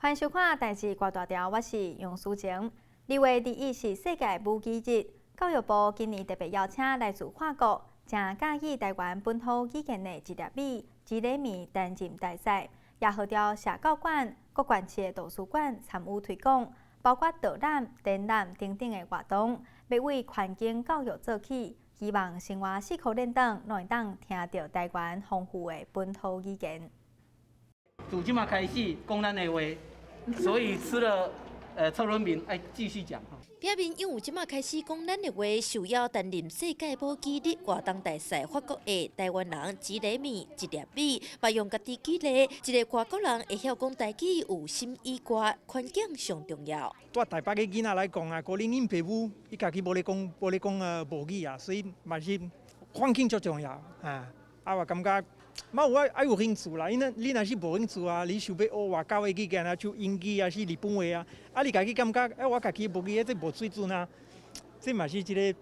歡迎收看《代誌掛大條》，我是楊淑晴。2月21是世界母語日，教育部今年特別邀請來自法國、誠佮意台灣本土語言的一粒米、一厘米擔任大使，也號召社教館、各縣市的圖書館參與推廣，包括導覽、展覽等等的活動，欲為環境教育做起，希望生活四箍練轉，攏會當聽著台灣豐富的本土語言。從這馬開始講咱的話。所以吃了車輪餅，愛繼續講。表面因為這馬開始講咱的話，受邀擔任世界母語日活動大使，法國的台灣人一厘米一粒米，嘛用家己舉例，一个外國人會曉講台語有啥意外，環境上重要。對台北的囡仔來講啊，可能𪜶爸母伊家己無咧講，無咧講母語啊，所以嘛是環境足重要啊。啊，我感覺。嘛有愛愛有興趣啦，因為你若是無興趣啊，你想欲學外國的語言啊，像英語啊，是日本話啊，啊你家己感覺，欸，我家己母語這無水準啊，這嘛是一个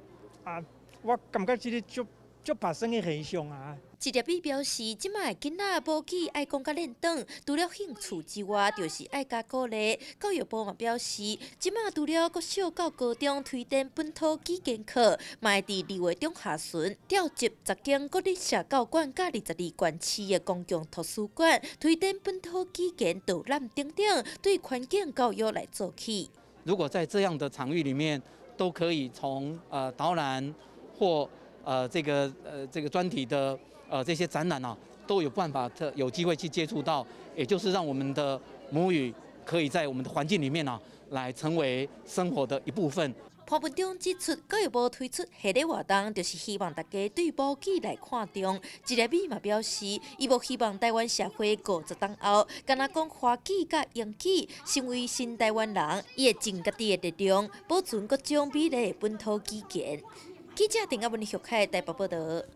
啊，我感覺這个足足發生的現象啊。一粒米表示，這馬的囡仔母語愛講甲練轉，除了興趣之外，就是愛加鼓勵。教育部嘛表示，這馬除了國小到高中推展本土語言課，嘛會佇2月中下旬調集10間國立社教館佮22縣市的公共圖書館，推展本土語言導覽等等，對環境教育來做起。如果在這樣的場域裡面，都可以從導覽或這個專題的這些展覽啊，都有辦法特有機會去接觸到，也就是讓我們的母語可以在我們的環境裡面啊，來成為生活的一部分。潘文忠指出，教育部推出系列活動，就是希望大家對母語來看重。一粒米嘛表示，伊無希望台灣社會50冬後，干焦講華語佮英語，成為新台灣人，伊會盡家己的力量，保存各種美麗的本土語言。記者鄧阿文玉凱台北報道。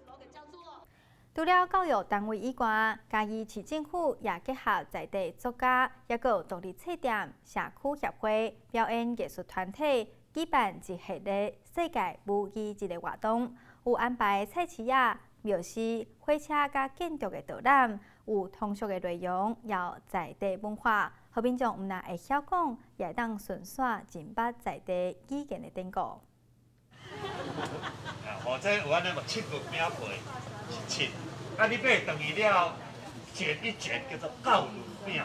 除了教育單位以外，嘉義市政府也結合在地作家，抑閣有獨立冊店、社區協會、表演藝術團體，舉辦一系列世界母語日的活動，有安排菜市仔、廟市、火車佮建築的導覽，有通俗的內容，也有在地文化，予民眾毋但會曉講，也會當順紲認捌在地語言的典故。啊，這有按呢無七個餅皮是七，啊，你買轉去了後，捲一捲叫做教輪餅。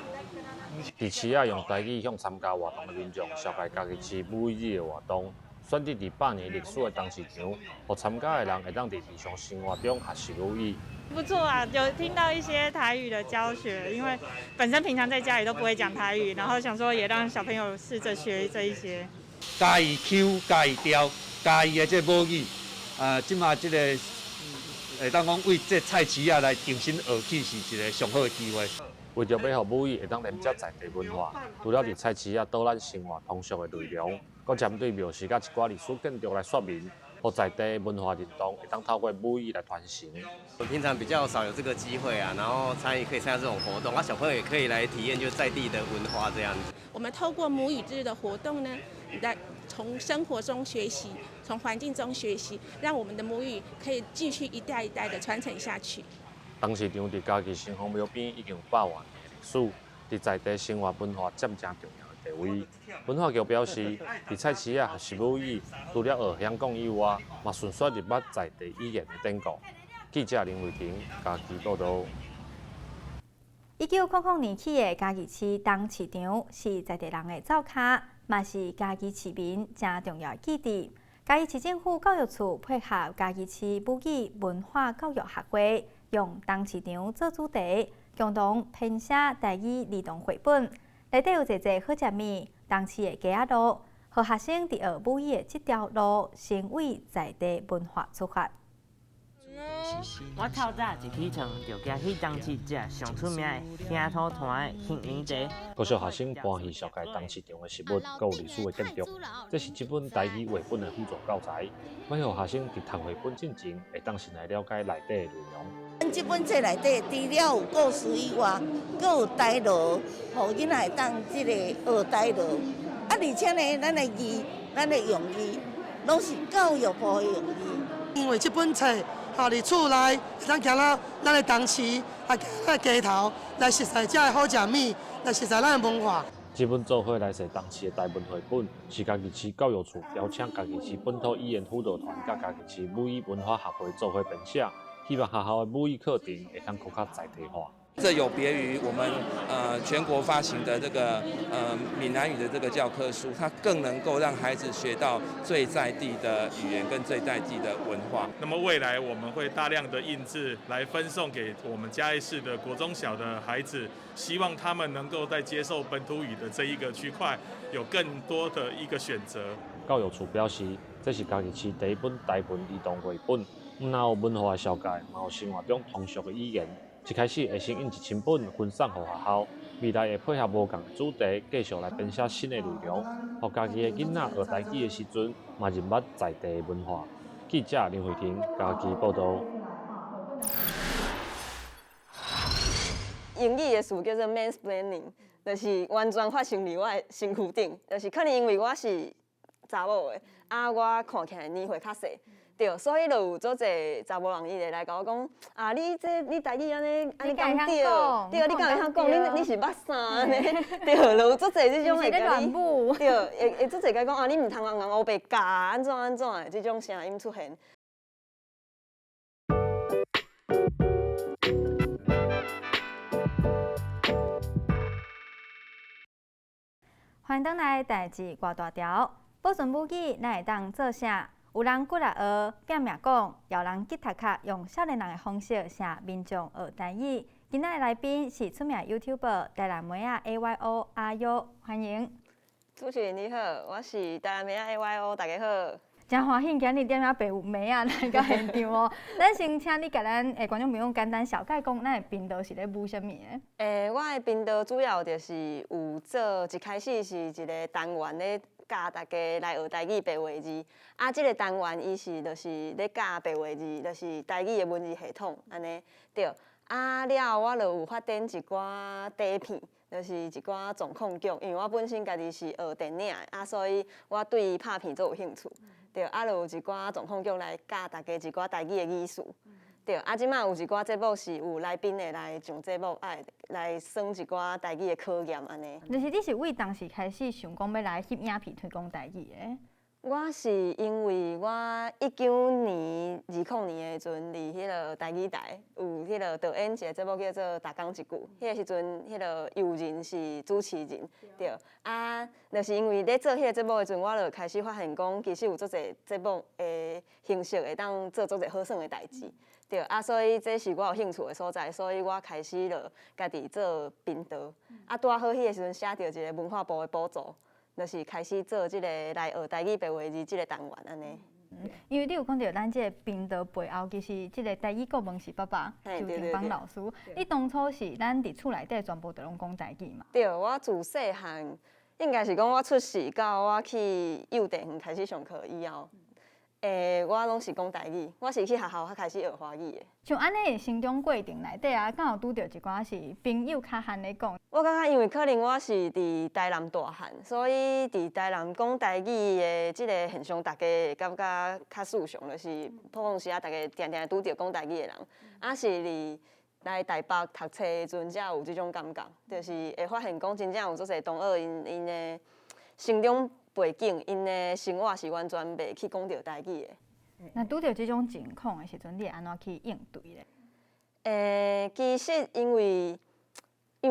佇市仔用台語向參加活動的民眾紹介嘉義市母語日的活動，選擇佇百年歷史的東市場，予參加的人會當佇日常生活中學習母語。不錯啊，有聽到一些台語的教學，因為本身平常在家裡都不會講台語，然後想說也讓小朋友試着學這一些。嘉義腔、嘉義調、嘉義的這母語，啊，這馬這個會當講為這菜市仔來重新學起，是一個上好的機會。為著欲予母語會當連接在地文化，除了佇菜市仔導覽生活通俗的內容，閣針對廟市佮一寡歷史建築來說明，予在地文化認同會當透過母語來傳承。我平常比較少有這個機會啊，然後參與可以參加這種活動，啊，小朋友也可以來體驗就在地的文化這樣子。我們透過母語日的活動呢，來從生活中學習，從環境中學習，讓我們的母語可以繼續一代一代的傳承下去。東市場佇嘉義城隍廟邊已經有百外年的歷史，佇在地生活文化佔誠重要的地位。文化局表示，佇菜市仔學習母語，除了學曉講以外，嘛順紲認捌在地語言的典故。記者林慧婷嘉義報導。1900年起的嘉義市東市場是在地人的灶跤，嘛是嘉義市民誠重要的基地。嘉義市政府教育處配合嘉義市母語文化教育學會，用東市場做主題，共同編寫台語兒童繪本，內底有濟濟好食物，東市的街仔路，予學生佇學母語的這條路，成為在地文化出發。我透早一起床就行去東市食上出名的興土團的杏仁茶。國小學生搬戲紹介東市場的食物，閣有歷史的建築，這是這本台語繪本的輔助教材，欲予學生佇讀繪本進前，會當先來了解內底的內容。阮這本冊內底除了有故事以外，閣有台羅，予囡仔會當這个學台羅。啊，而且呢，咱的字，咱的用字，攏是教育部的用字。因為這本冊，吼，佇厝內，會當行到咱的東市，啊，行咱的街頭，來熟悉遮的好食物，來熟悉咱的文化。這本做伙來勢東市的台文繪本，是嘉義市教育處邀請嘉義市本土語言輔導團佮嘉義市母語文化協會做伙編寫，希望學校的母語課程會當閣較在地化。這有別於我們全國發行的這個閩南語的這個教科書，它更能夠讓孩子學到最在地的語言跟最在地的文化。那麼未來我們會大量的印製來分送給我們嘉義市的國中小的孩子，希望他們能夠在接受本土語的這一個區塊有更多的一個選擇。教育處表示，這是嘉義市第一本台文兒童繪本，毋但有文化的紹介，嘛有生活中通俗的語言。一開始會先印1000本分送予學校，未來會配合無仝的主題，繼續來編寫新的內容，予家己的囡仔學台語的時陣，嘛認捌在地的文化。記者林慧婷嘉義報導。英語的詞叫做 mansplaining，就是完全發生佇我的身軀頂，就是可能因為我是查某的，啊，我看起來年歲較細。對，所以就有足濟查某人伊會來共我講，啊，你這你台語按呢按呢敢對？對，你敢會曉講？你是捌啥按呢？對，就有足濟這種會共你，對，會足濟共講啊，你毋通尪人烏白教按怎按怎的這種聲音出現。歡迎轉來代誌外大條，保存母語，咱會當做啥？有人骨力學拼命講，也有人吉他卡用少年人的方式寫民眾學台語。今仔的來賓是出名 YouTuber 台南妹仔 AYO 阿優，歡迎。主持人你好，我是台南妹仔 AYO，大家好。真歡喜今日踮遐白有妹仔來到現場哦。咱先請你共咱的觀眾朋友簡單小概講，咱的頻道是咧舞啥物的？我的頻道主要就是有做，一開始是一個單元咧。教大家來學台語白話字，啊，這個單元伊是就是咧教白話字，就是台語的文字系統，按呢對。啊了後，我就有發展一寡短片，就是一寡狀況劇，因為我本身家己是學電影的，啊，所以我對拍片足有興趣，對。啊，就有一寡狀況劇來教大家一寡台語的語詞。對，啊，這擺有一寡節目是有來賓會來上節目，愛來耍一寡台語的考驗按呢。就是你是為當時開始想講欲來翕影片推廣台語的？我是因為我19年、20年的時陣，佇彼个台語台有彼个導演一个節目叫做《逐工一句》，彼个時陣，彼个友人是主持人，對。啊，就是因為咧做彼個節目的時陣，我就開始發現講，其實有足濟節目的形式會當做足濟好耍的代誌。對，啊，所以這是我有興趣的所在，所以我開始就家己做頻道。啊，拄好彼個時陣寫著一個文化部的補助，就是開始做這個來學台語白話字這個單元按呢。因為你有講著咱這個頻道背後，其實這個台語顧問是爸爸周廷邦老師。你當初是咱佇厝內底全部都攏講台語嘛？對，我自細漢，應該是講我出世到我去幼稚園開始上課以後。我攏是講台語，我是去學校才開始學華語的。像按呢成長過程內底啊，敢有拄著一寡是朋友較罕咧講？我感覺因為可能我是佇台南大漢，所以佇台南講台語的這個現象，大家會感覺較自常，就是普通時啊，大家定定拄著講台語的人。啊，是佇來台北讀冊的時陣，才有這種感覺，就是會發現講真正有足濟同學𪜶𪜶的成長背景，𪜶的生活是完全袂去講著台語的。那拄著這種情況的時陣，你會按怎去應對咧？其實因為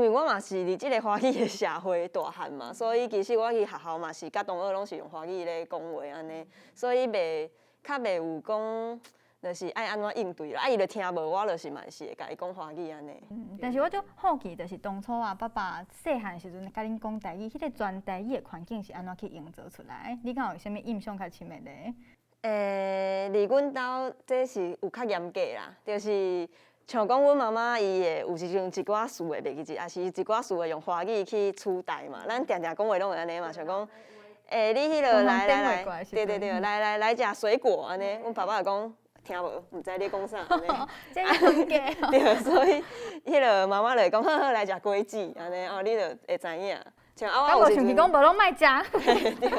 我嘛是佇這個華語的社會大漢嘛，所以其實我去學校嘛是佮同學攏是用華語咧講話按呢，所以袂較袂有講。就是愛按怎應對啦，啊，伊就聽無，我就是嘛是會共伊講華語按呢。但是我足好奇，就是當初啊，爸爸細漢時陣共恁講台語，彼個全台語的環境是按怎去營造出來？你敢有啥物印象較深的咧？佇阮兜這是有較嚴格啦，就是像講阮媽媽伊會有時陣一寡事會袂記得，抑是一寡事會用華語去取代嘛。咱定定講話攏會按呢嘛，像講，你彼个來來來，對對對，來來來食水果按呢，阮爸爸就講。聽無，毋知咧講啥按呢。對，所以彼个媽媽就會講，好好來食果子，按呢哦，你就會知影。像啊，我有時陣講無攏莫食。對。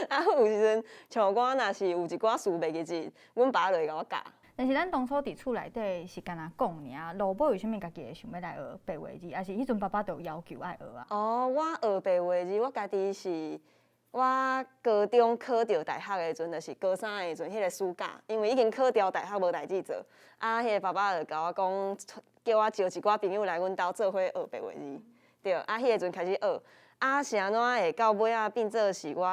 啊，有時陣像我若是有一寡事袂記得，阮爸就會共我教。但是咱當初佇厝內底是干焦講爾，落尾為啥物家己會想欲來學白話字？抑是彼陣爸爸就有要求愛學啊？哦，我學白話字，我家己是我高中考著大學的時陣，就是高三的時陣，彼個暑假，因為已經考著大學無代誌做，啊，彼個爸爸就共我講，叫我招一寡朋友來阮兜做伙學白話字，對，啊，彼個時陣開始學，啊，是按怎會到尾仔變做是我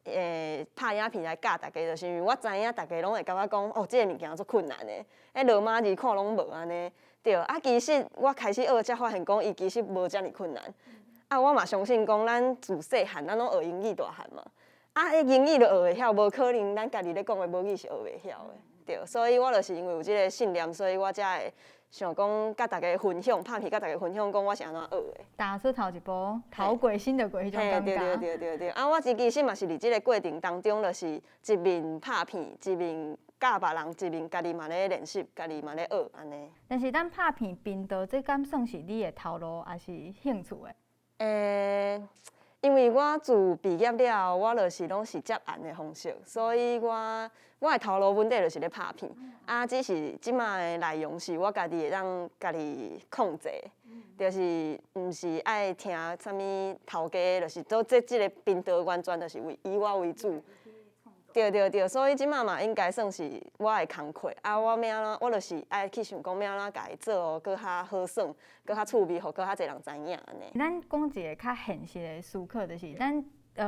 會拍影片來教大家，就是因為我知影大家攏會感覺講，哦，這个物件足困難的，彼羅馬字看攏無按呢，對，啊，其實我開始學才發現講，伊其實無遮爾困難。啊，我嘛相信講，咱自細漢咱攏學英語大漢嘛，啊，彼英語都學會曉，無可能咱家己咧講的母語是學袂曉的，對，所以我就是因為有這个信念，所以我才會想講，佮大家分享，拍片佮大家分享，講我是按怎學的。踏出頭一步，頭過身就過彼種感覺。對對對對對，啊，我其實嘛是佇這个過程當中，就是一面拍片，一面教別人，一面家己嘛咧練習，家己嘛咧學按呢。但是咱拍片頻道，這敢算是你的頭路，抑是興趣的？因為我自畢業了後，我就是攏是接案的方式，所以我我的頭路本底就是咧拍片，啊，只是這馬的內容是我家己會當家己控制，就是毋是愛聽啥物頭家，就是做這這个頻道完全就是為以我為主。對對對，所以這馬嘛應該算是我的工課，啊，我欲按怎，我就是愛去想講欲按怎共伊做哦，閣較好耍，閣較趣味，予閣較濟人知影按呢。咱講一个較現實的思考，就是咱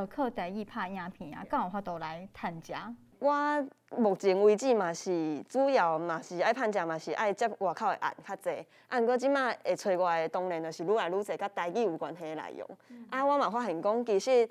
靠台語拍影片啊，敢有法度來趁食？我目前為止嘛是主要嘛是愛趁食，嘛是愛接外口的案較濟。啊，毋過這馬會揣我的，當然就是愈來愈濟佮台語有關係的內容。啊，我嘛發現講，其實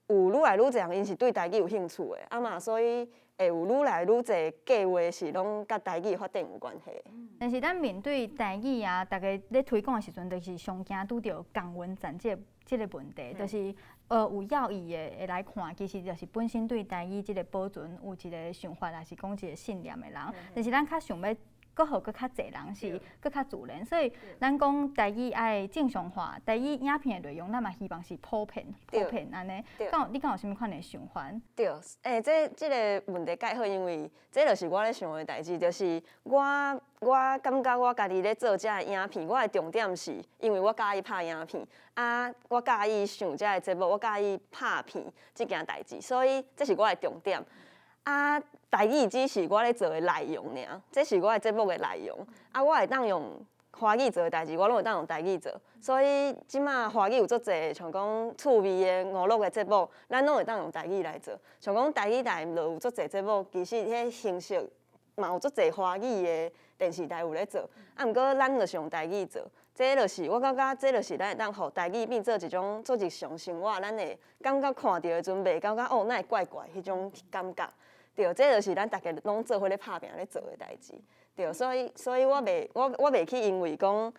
有愈來愈濟人，𪜶是對台語有興趣的，啊嘛，所以會有愈來愈濟計劃是攏佮台語發展有關係。但是咱面對台語啊，逐家咧推廣的時陣，就是上驚拄著共溫層這這个問題，就是有要意的會來看，其實就是本身對台語這个保存有一个想法，抑是講一个信念的人。但是咱較想欲閣予閣較濟人是閣較自然，所以咱講台語愛正常化，台語影片的內容，咱嘛希望是普遍普遍按呢。敢有你敢有啥物款的想法？對，這這个問題蓋好，因為這就是我咧想的代誌，就是我我感覺我家己咧做這个影片，我的重點是因為我佮意拍影片，啊，我佮意想這个節目，我佮意拍片這件代誌，所以這是我的重點。啊，台語只是我咧做的內容爾，這是我的節目的內容。啊，我會當用華語做的代誌，我攏會當用台語做。所以這馬華語有足濟，像講趣味的娛樂的節目，咱攏會當用台語來做。像講台語台就有足濟節目，其實彼形式嘛有足濟華語的電視台有咧做。啊，毋過咱就是用台語做。這就是我感覺，這就是咱會當予台語變做一種做日常生活，咱會感覺看著的時陣，袂感覺哦，哪會怪怪彼種感覺。對，這就是咱逐家攏做伙咧拍拚咧做的代誌。對，所以所以我袂我我袂去因為講，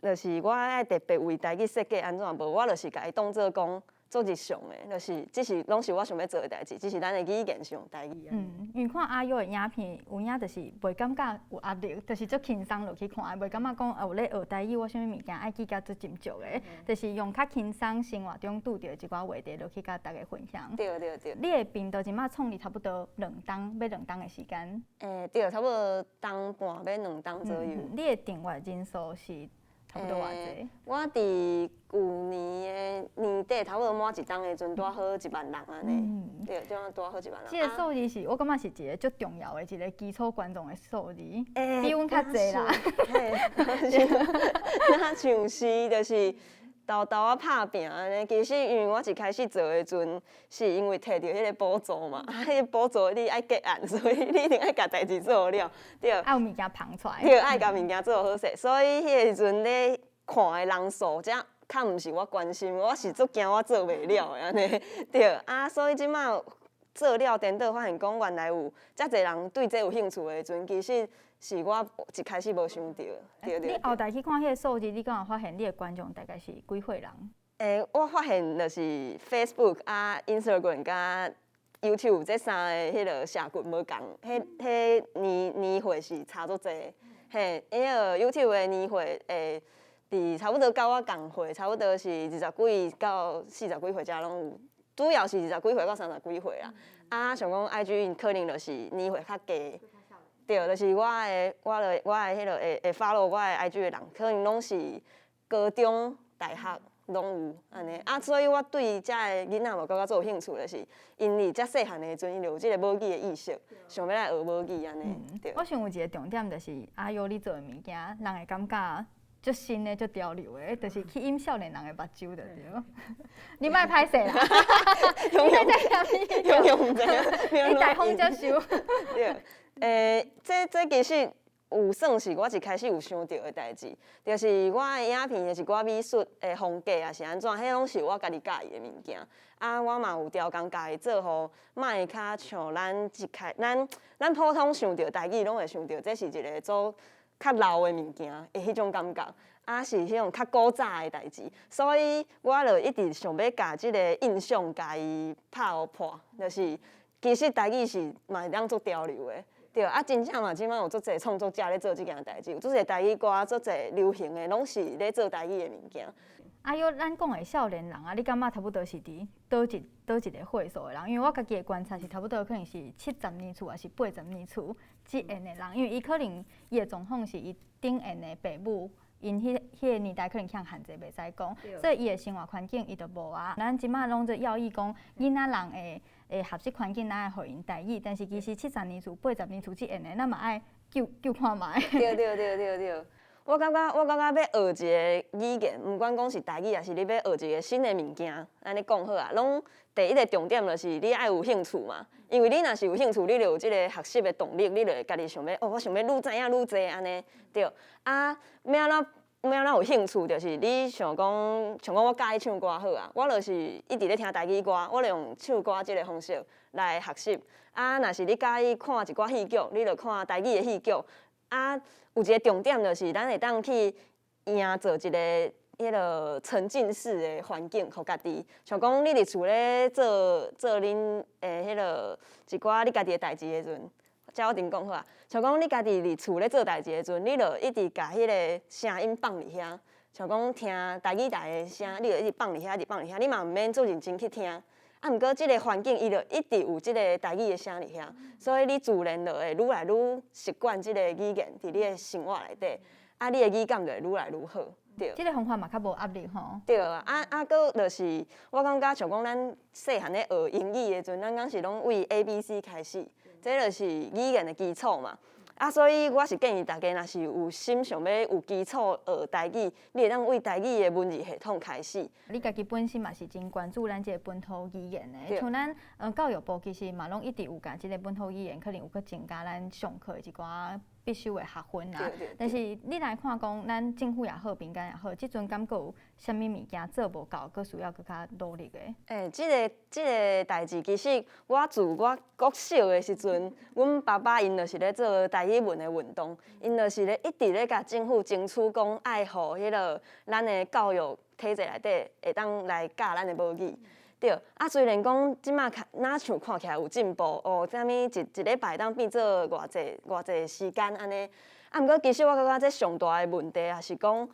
就是我愛特別為台語設計按怎無，我就是共伊當做講做日常的，就是這是攏是我想欲做的代誌，只是咱的語言是用台語。嗯，因為看阿優的影片，有影就是袂感覺有壓力，就是足輕鬆落去看，袂感覺講哦，咧學台語我啥物物件愛記甲足斟酌的，就是用較輕鬆生活中拄著一寡話題落去佮大家分享。對對對。你的頻道這馬創立差不多兩冬，欲兩冬的時間。對，差不多冬半欲兩冬左右。你的訂閱人數是差不多偌濟？我佇舊年的年底，差不多滿一冬的時陣，拄好一萬人按呢。對，拄拄好一萬人。這个數字是我感覺是一个足重要的一个基礎觀眾的數字，比阮較濟啦。若像是就是沓沓仔拍拚按呢，其實因為我一開始做的時陣，是因為摕著彼个補助嘛，啊，彼个補助你愛結案，所以你一定愛共代誌做了，對。愛有物件捧出來。對，愛共物件做好勢，所以彼个時陣咧看的人數，才較毋是我關心，我是足驚我做袂了的按呢，對。啊，所以這馬做了，顛倒發現講原來有遮濟人對這有興趣的時陣，其實是我一開始無想著。對對。你後台去看彼个數字，你敢有發現你的觀眾大概是幾歲人？我發現就是 Facebook 啊、Instagram 佮 YouTube 這三个彼个社群無仝，彼彼年年歲是差足濟。嘿，彼个 YouTube 的年歲會佇差不多佮我仝歲，差不多是二十幾到四十幾歲遮攏有，主要是二十幾歲到三十幾歲啦。啊，像講 IG 𪜶可能就是年歲較低。對，就是我的，我的我的彼落會會 follow 我的 IG 的人，可能攏是高中、大學攏有按呢。啊，所以我對遮的囡仔嘛感覺足有興趣，就是𪜶佇遮細漢的時陣，𪜶就有這個母語的意識，想欲來學母語按呢。對。我想有一個重點就是阿優你做的物件，人會感覺足新的、足潮流的，就是去引少年人的目睭就對。你莫歹勢啦，你永遠毋知影，你大風接受。對，這其實有算是我一開始有想著的代誌，就是我的影片的一寡美術的風格抑是按怎，彼攏是我家己佮意的物件。啊，我嘛有調工共伊做，予莫會較像咱一開咱咱普通想著台語，攏會想著這是一個做較老的物件的彼種感覺，啊是彼種較古早的代誌，所以我就一直想欲共這个印象共伊拍予破，就是其實台語是嘛會當足潮流的，對啊，真正嘛這擺有足濟創作者咧做這件代誌，有足濟台語歌，足濟流行的，攏是咧做台語的物件。啊，喲，咱講的少年人啊，你感覺差不多是佇佗一佗一个歲數的人？因為我家己的觀察是差不多可能是70年次，抑是80年次這緣的人，因為伊可能伊的狀況是伊頂緣的爸母，𪜶彼彼个年代可能欠漢字袂使講，所以伊的生活環境伊就無啊。咱這擺攏做要意講囡仔人的的學習環境，咱愛予𪜶台語，但是其實70年次、80年次這緣的，咱嘛愛救救看覓。對對對對對。我感覺欲學一個語言，毋管講是台語，抑是你欲學一個新的物件，按呢講好啊，攏第一个重點就是你愛有興趣嘛。因為你若是有興趣，你就有這个學習的動力，你就會家己想欲，哦，我想欲愈知影愈濟按呢，對。啊，欲按怎欲按怎有興趣，就是你想講，像講我佮意唱歌好啊，我就是一直咧聽台語歌，我就用唱歌這个方式來學習。啊，若是你佮意看一寡戲劇，你就看台語的戲劇。啊，有一个重點就是，咱會當去營造一个彼落沉浸式的環境，予家己。像講你佇厝咧做做恁的彼落一寡你家己的代誌的時陣，這我頂講好啊。像講你家己佇厝咧做代誌的時陣，你就一直共彼个聲音放佇遐，像講聽台語台的聲，你就一直放佇遐，一直放佇遐，你嘛毋免做認真去聽。啊，毋過這个環境伊就一直有這个台語的聲佇遐，所以你自然就會愈來愈習慣這个語言佇你的生活內底，啊，你的語感就會愈來愈好。對。這个方法嘛較無壓力吼。對啊，啊啊，閣就是，我感覺像講咱細漢咧學英語的時陣，咱敢是攏為 A B C 開始，這就是語言的基礎嘛。啊，所以我是建議大家，若是有心想欲有基礎學台語，你會當為台語的文字系統開始。你家己本身嘛是真關注咱這個本土語言的，像咱教育部其實嘛攏一直有共這个本土語言，可能有閣增加咱上課的一寡必修的學分啊。但是你來看講，咱政府也好，民間也好，這陣感覺有啥物物件做無夠，閣需要閣較努力的？欸，這个代誌其實我自我國小的時陣，阮爸爸𪜶就是咧做台語文的運動，𪜶就是咧一直咧共政府爭取講，愛予彼落咱的教育體制內底會當來教咱的母語。對，啊，雖然講這擺看，若像看起來有進步，哦，啥物一一禮拜當變做偌濟偌濟時間按呢，啊，毋過其實我感覺這上大的問題也是講，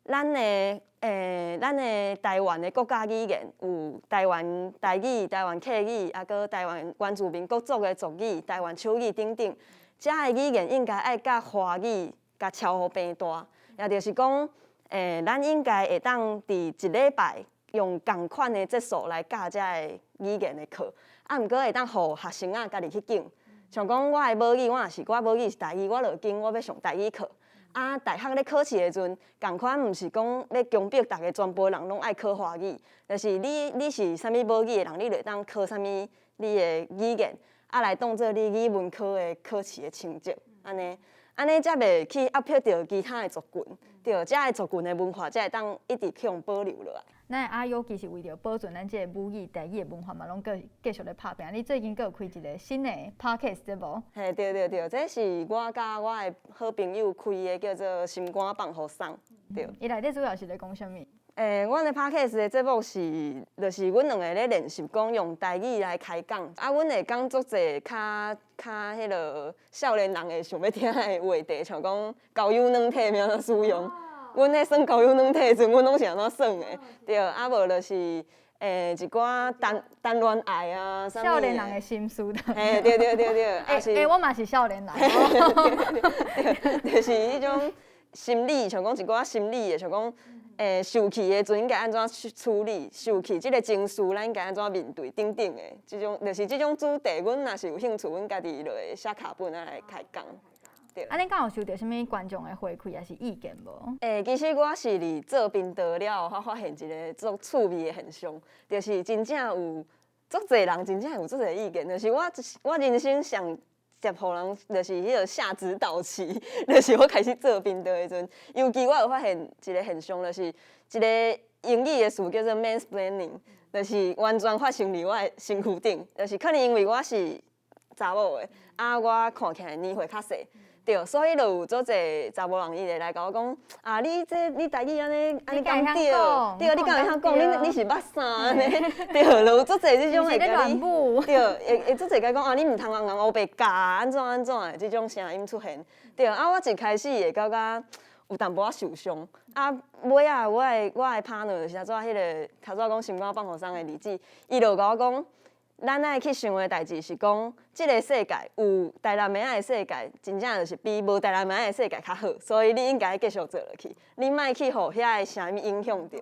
咱的台灣的國家語言有台灣台語、台灣客語，啊，閣台灣原住民各族的族語、台灣手語等等，遮的語言應該愛佮華語共超予平大，也就是講，咱應該會當佇一禮拜用仝款的節數來教遮个語言的課，啊，毋過會當予學生仔家己去揀。像講我的母語，我若是我母語是台語，我就揀我欲上台語課。啊，大學咧考試的時陣，仝款毋是講欲強迫逐个全部人攏愛考華語，就是你是啥物母語的人，你就會當考啥物你的語言，啊來當做你語文科的考試的成績，按呢，按呢才袂去壓迫著其他的族群，對，遮的族群的文化才會當一直去予保留落來。咱阿優其實為著保存咱這個母語台語的文化嘛，攏閣繼續咧拍拼。你最近閣有開一個新的 podcast 對無？嘿，對對對，這是我佮我的好朋友開的，叫做心肝放予送。對。伊內底主要是咧講啥物？阮的 podcast 的節目是，就是阮兩个咧練習講用台語來開講。啊，阮會講足濟較較彼落少年人會想欲聽的話題，像講交友軟體欲按怎使用。阮咧耍交友軟體的時陣，阮攏是按怎耍的？對，啊無就是一寡談談戀愛啊，少年人的心事。嘿，對對對對，欸欸，我嘛是少年人。對，就是彼種心理，像講一寡心理的，像講受氣的時陣應該按怎處理，受氣這个情緒咱應該按怎面對等等的，這種就是這種主題，阮若是有興趣，阮家己就會寫腳本啊來開講。對。啊，恁敢有收著啥物觀眾的回饋，抑是意見無？欸，其實我是佇做頻道了後，我發現一个足趣味的現象，就是真正有足濟人真正有足濟意見，就是我我人生上接予人就是彼个下指導棋，就是我開始做頻道的時陣，尤其我有發現一个現象，就是一个英語的詞叫做 mansplaining，就是完全發生佇我的身軀頂，就是可能因為我是查某的，啊，我看起來年歲較細。對，所以就有足濟查某人伊會來共我講，啊，你這你台語按呢按呢敢對？對，你敢會曉講？你你是捌啥按呢？對，就有足濟這種會共你，對，會會足濟共講啊，你毋通尪人烏白教按怎按怎的這種聲音出現。對，啊，我一開始會感覺有淡薄仔受傷，啊，尾仔我的 partner 就是頭拄仔彼个頭拄仔講心肝放予送的例子，伊就共我講。咱愛去想的代誌是講，這个世界有台南妹仔的世界，真正就是比無台南妹仔的世界較好，所以你應該繼續做落去，你莫去予遐个聲音影響著。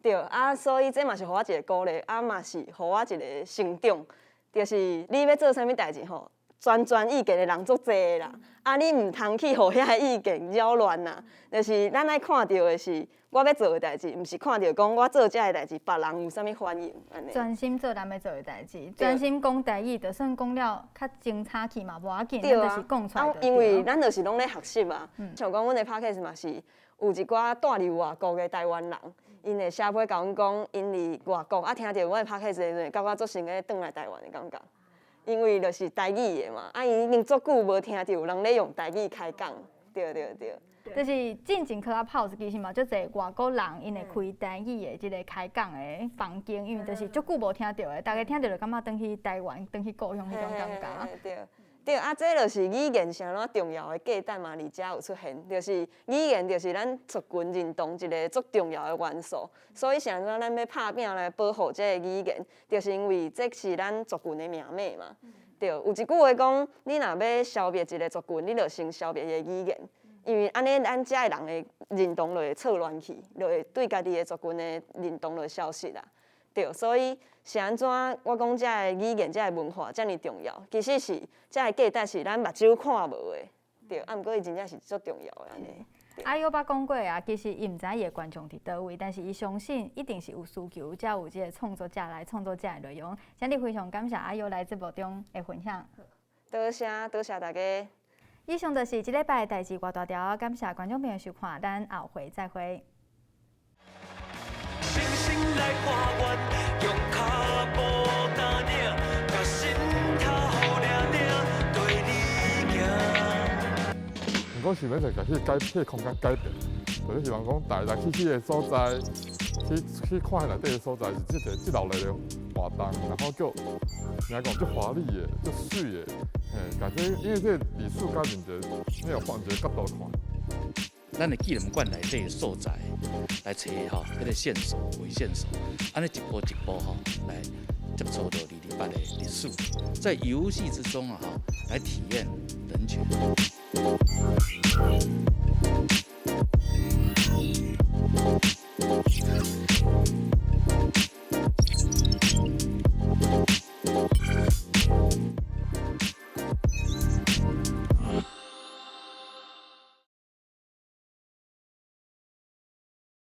對，啊，所以這嘛是予我一个鼓勵，啊嘛是予我一个成長，就是你欲做啥物代誌吼，全全意見的人足濟啦，啊，你毋通去予遐个意見擾亂啦。就是咱愛看著的是我欲做的代誌，毋是看著講我做這个代誌，別人有啥物反應按呢。專心做咱欲做的代誌，專心講台語，就算講了較精彩去嘛無要緊，咱就是講出來就對。因為咱就是攏咧學習啊，像講阮的 podcast 嘛是有一寡蹛佇外國的台灣人，𪜶會寫批共阮講，𪜶佇外國啊聽著阮的 podcast 的時陣，感覺足像咧轉來台灣的感覺。因為就是台語的嘛，啊，𪜶已經足久無聽著有人咧用台語開講，對對對。就是進前 Clubhouse 其實嘛，足濟外國人𪜶會開台語的這个開講的房間，因為就是足久無聽著的，逐家聽著就感覺轉去台灣、轉去故鄉彼種感覺。對對，啊，這就是語言是按怎重要的價值嘛，佇遮有出現，就是語言就是咱族群認同一个足重要的元素。所以是按怎咱欲拍拚來保護這个語言，就是因為這是咱族群的命脈嘛。對，有一句話講，你若欲消滅一个族群，你就先消滅伊的語言。因為按呢，咱遮的人的認同就會錯亂去，就會對家己的族群的認同就會消失啊。對，所以是按怎我講遮个語言、遮个文化遮爾重要，其實是遮个價值是咱目睭看無的，對，啊，毋過伊真正是足重要的按呢。阿優捌講過啊，其實伊毋知伊的觀眾佇佗位，但是伊相信一定是有需求，才有這个創作者來創作這个內容。這裡非常感謝阿優來節目中的分享。多謝多謝大家。以上就是這禮拜的代誌外大條，感謝觀眾朋友收看，咱後回再會。星星來看阮，用跤步踏領，共心頭領領，對你行。毋過想欲就共彼个改，彼个空間改變，就是希望講大家來去彼个所在，去去看內底的所在是這个這鬧熱的活動，然後閣爾講足華麗的、足媠的，嘿，共這因為這個歷史佮另一个你有換一个角度看。咱的紀念館內底的素材來揣吼，彼个線索為線索，按呢一步一步吼來接觸到二二八的歷史，在遊戲之中啊吼來體驗人權。